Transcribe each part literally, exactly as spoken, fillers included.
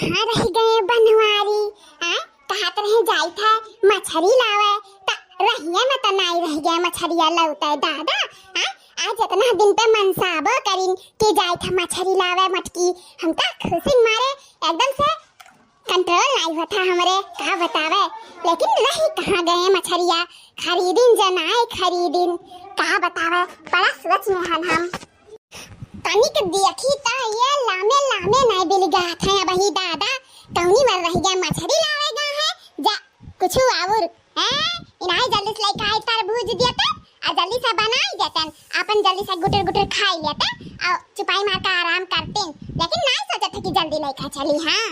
कहाँ रहि गए बनवारी? आ, कहत रहे जाइत है मछरी लावे, त रहिया में त नाई रहि गए मछरिया लौटे दादा। आ, आज इतना दिन पे मनसाबो करिन कि जाइत है मछरी लावे मटकी। हम त खुशी मारे एकदम से control नाई होत है हमरे, का बतावे। लेकिन रही कहाँ गए मछरिया, खरीदिन जनाए खरीदिन, का बतावे, बड़ा सोच में हन हम। तनिक देखी त ये लामे लामे नाई बिलगात है अबही दादा, कौनी बर रहि गए मछरी लावे गा है, जा कुछ और, हैं? इनाई जल्दी से लेके आई तरबूज दियतन, आ जल्दी से बनाई देतन, अपन जल्दी से गुटर गुटर खाई लेतन, और चुपाई मार के आराम करतेन, लेकिन नाई सोचत है कि जल्दी लेके चली, हाँ।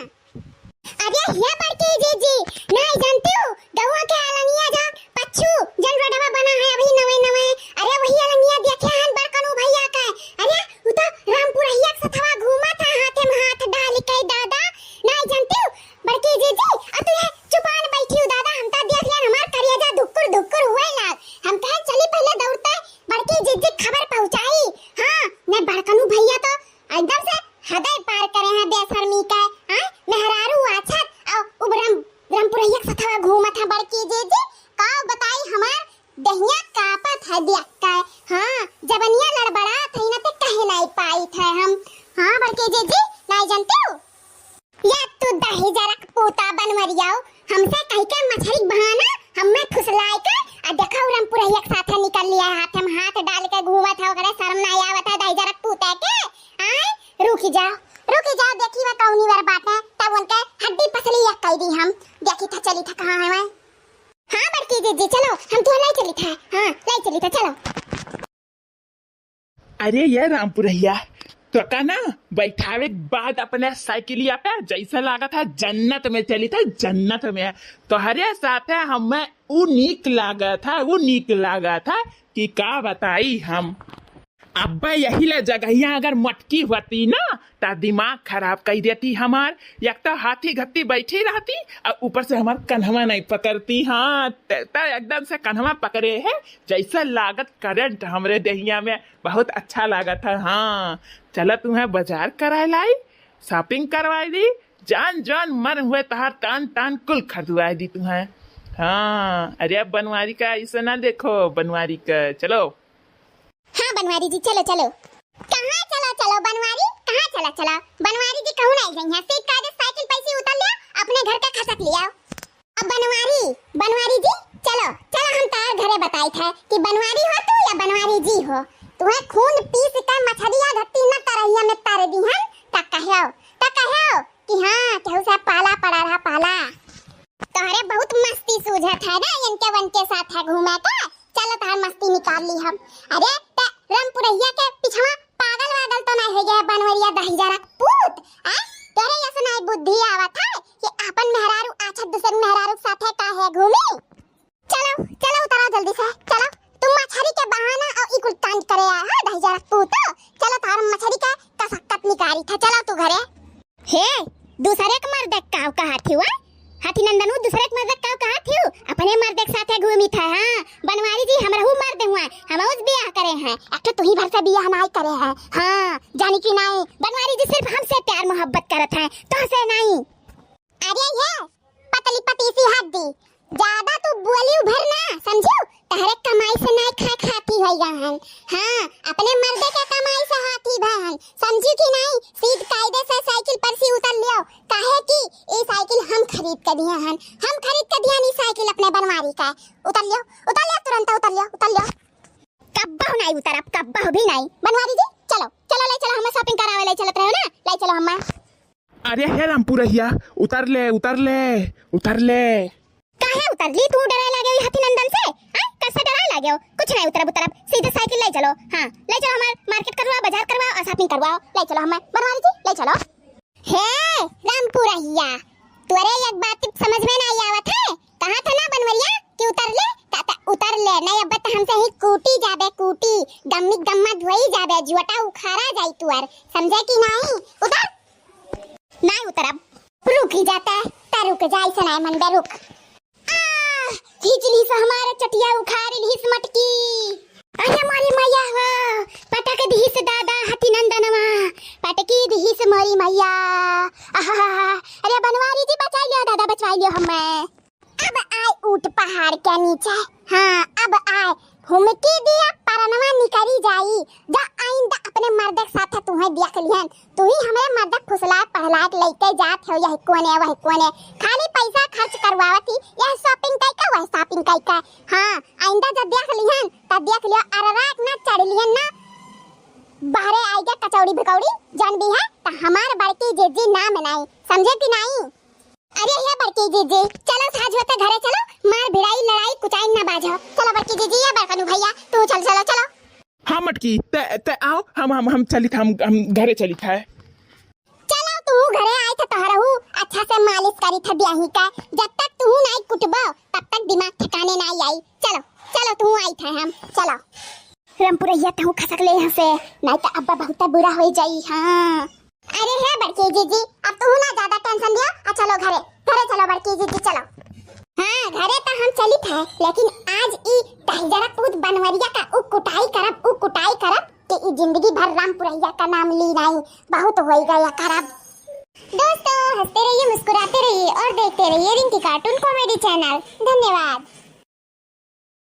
अरे हे बड़की जीजी, नाई जानती हो, गौवा के अलंगिया जा पच्छू, जन रोडवा बना है अभी नवे नवे, अरे वही अलंगिया देखे हन बड़कनू भैया का, अरे उ तो रामपुरहिया के सथवा घूमत है हाथे में हाथ डाल के दादा, नाई जानती हो, बड़की जीजी, आ तू ये चुपान बैठी हो दादा, हम तो देख लिया, हमार करेजा धुकुर धुकुर हुए लाग, हम कहे चली पहले दौड़ते बड़की जीजी खबर पहुँचाई, हाँ, न बड़कनू भैया तो एकदम से हदे पार करे हैं बेशर्मी के, हाँ? मेहरारू आछत और उबरम, रामपुरहिया के सथवा घूमत है बड़की जीजी, का बताई हमार दहिया कापत है देख के, हाँ, जबनिया लड़बड़ात है ना ते कहे नाई पाइत है हम, हाँ बड़की जीजी, नाई जानती हो? या तू दही जरक पूता बनवरियाओ, हमसे कहि के मछरी बहाना, हमें फुसलाए के, आ देखा उ रामपुरहिया के साथे निकल लिया है, हाथ में हाथ डाल के घूमत है, ओकरे शर्म नाई आवत है दही जरक पूता के, आए, रुकी जाओ, रुकी जाओ, देखी वह कौनी वर बाटे, तब उनके हड्डी पसली एक कई दी हम, देखी था चली था कहाँ है वह। हाँ बड़की जीजी, चलो, हम तो लाई चली था, हाँ, लाई चली था, चलो। अरे ये रामपुरहिया, तोका ना बैठावे के बाद अपने साइकिलिया पे जैसे लागत है जन्नत में चली था, जन्नत में। तोहरे साथे हमें उ नीक लागत है, उ नीक लागत है कि का बताई हम। अब्बा यही ले जगहिया अगर मटकी होती ना, त दिमाग खराब कई देती हमार। एक तो हाथी घत्ती बैठी रहती और ऊपर से हमार कन्हवा नहीं पकड़ती। हाँ, ते, ते एकदम से कन्हवा पकड़े है, जैसे लागत करंट हमरे देहिया में। बहुत अच्छा लागत है। हाँ, चला तुम्हें बाजार कराए लाई, shopping करवाए दी, जान जान मन हुए तहार तान तान कुल खरीदवाए दी तुम्हें। हाँ, अरे अब बनवारी का ऐसे ना देखो, बनवारी का चलो। हाँ बनवारी जी, चलो चलो। कहाँ चलो चलो बनवारी, कहाँ चलो चलो? बनवारी जी कहूँ नहीं गई हैं, सीट कायदे साइकिल पैसे उतर लिया, अपने घर का खसक लिया। अब बनवारी, बनवारी जी, चलो चलो, हम तार घरे बताई थे कि बनवारी हो तू या बनवारी जी हो। तुम्हें खून पीस के मछरिया घट्टी न करहिया में तर दी हम, त कहो, त कहो कि हाँ, केहू से पाला पड़ा रहा, पाला। तोहरे बहुत मस्ती सूझत है ना, इनके वनके साथ है घूमे के। चलो तोहर मस्ती निकाल ली हम। अरे, ते रामपुरहिया के पिछवा पागल वागल तो नहीं हो गया, बनवरिया दहिजरा के पूत? आ? तोहरे ऐसे नहीं बुद्धि आवत है कि अपन मेहरारू आछत दूसर मेहरारू के साथे काहे घूमी? चलो, चलो उतरो जल्दी से, चलो। तुम मछरी के बहाना और ई कुल कांड करे आए हो, दहिजरा के पूत। चलो तोहर मछरी के कसक्कत निकारी था, चलो तू घरे। हे, दूसरे के मर्दे के काव कहा थिउ, आ? हाथी नंदनू दूसरे के मर्दे के काव कहा थिउ? अपने मर्दे के साथे घूमी था, हाँ। बनवारी जी, हमरहू मर्दे हुआ, हम उस बियाह करे हैं। एक ठो तुही भर से बियाह नाई करे हैं। हाँ, जानी कि नाई, बनवारी जी सिर्फ हमसे प्यार मोहब्बत करत हैं, तोहसे नाई। अरे ये, पतली पतीसी हड्डी, ज्यादा तू बोली उभर ना, समझू? तहरे कमाई से नाई खाए खाती होइगा हन। हाँ, अपने मर्दे के कमाई से हाथी भए हन, समझू कि नाई? सीध कायदे से साइकिल पर से उतर लियो, काहे कि ई साइकिल हम खरीद के दिए हन, हम खरीद के दिए हन ई साइकिल अपने बनवारी का। उतर लियो, उतर लियो, तुरंत उतर लियो, उतर लियो। कब्बहु नाई उतरब, कब्बहु भी नाई। बनवारी जी, चलो, चलो, ले चलो, हमें shopping करावे ले चलत रहे हो ना, ले चलो हमें। अरे हे रामपुरहिया, उतर ले, उतर ले, उतर ले। काहे उतर ली तू? डराए लागे हो हाथी नंदन से? हाँ? कैसे डराए लागे हो? कुछ नहीं उतरब, उतरब। सीधे साइकिल ले चलो। हाँ, ले चलो हमार market करवाओ, बाजार करवाओ और shopping करवाओ। ले चलो हमें, बनवारी जी, ले चलो। हे रामपुरहिया, तोरे एक बात समझ में नहीं आवत है। कहा था ना बनवरिया कि उतर ले, ता, ता, उतर ले। नहीं अब तो हमसे ही कूटी जाबे, कूटी। गम्मी गम्मा धोई जाबे, जुअटा उखाड़ा जाई तुअर। समझे कि नहीं? उतर। नाई उतरब। रुकी जाता, ता रुक जा, ऐसा नाई मनबे, रुक। आ, खींच लीस हमारे चटिया, उखाड़ लीस मटकी। अरे मोरी मैया हो, पटक दिहिस दादा हाथी नंदनवा, पटकी दिहिस मोरी मैया। आहा, बनवारी जी बचाई लियो दादा, बचवाई लियो हमें। अब आए ऊँट पहाड़ के नीचे, हाँ अब आए हुमकी दिया परनवा निकरी जाई। जा आइंदा अपने मर्द के साथ तुहें देख लिहन, तू ही हमरे मर्द के फुसलात पहलात लेके जात हो यह कोने वह कोने, खाली पैसा खर्च करवावत ही, यह shopping कई का वह shopping कई का। हाँ आइंदा जब देख लिहन तब देख लियो अरराक ना चढ़ लिहन ना, बहरे आइगा कचौड़ी भकौड़ी जानबी है त हमार बड़की जीजी नाम नाई, समझे कि नाई? अरे ये बड़की जीजी, चलो साझ होते घरे चलो, मार भिड़ाई लड़ाई कुचाई ना बाझो। चलो बड़की जीजी, ये बड़कनू भैया, तू चल चलो चलो। हाँ मटकी, ते ते आओ, हम हम हम चलित, हम हम घरे चलित है। चलो तू घरे आई थे तोहरहू अच्छा से मालिश करी थे ब्याही का, जब तक तू नाई कुटबो तब तक दिमाग ठिकाने नाई आई। चलो चलो तू आई थे हम, चलो। रामपुरैया तहू खसक ले यहाँ से, नाई तो अब्बा बहुत बुरा हो जाई। हाँ अरे हे बड़की जीजी, अब तू ना ज्यादा tension लियो, आ चलो घरे, घरे चलो बड़की जीजी चलो। हाँ घरे तो हम चलित है, लेकिन आज ई टहिजरा पूत बनवरिया का उ कुटाई करब, उ कुटाई करब कि ई जिंदगी भर रामपुरैया का नाम ली नाई, बहुत होई गया करब। दोस्तों हंसते रहिए, मुस्कुराते रहिए और देखते रहिए रिंकी cartoon comedy channel। धन्यवाद।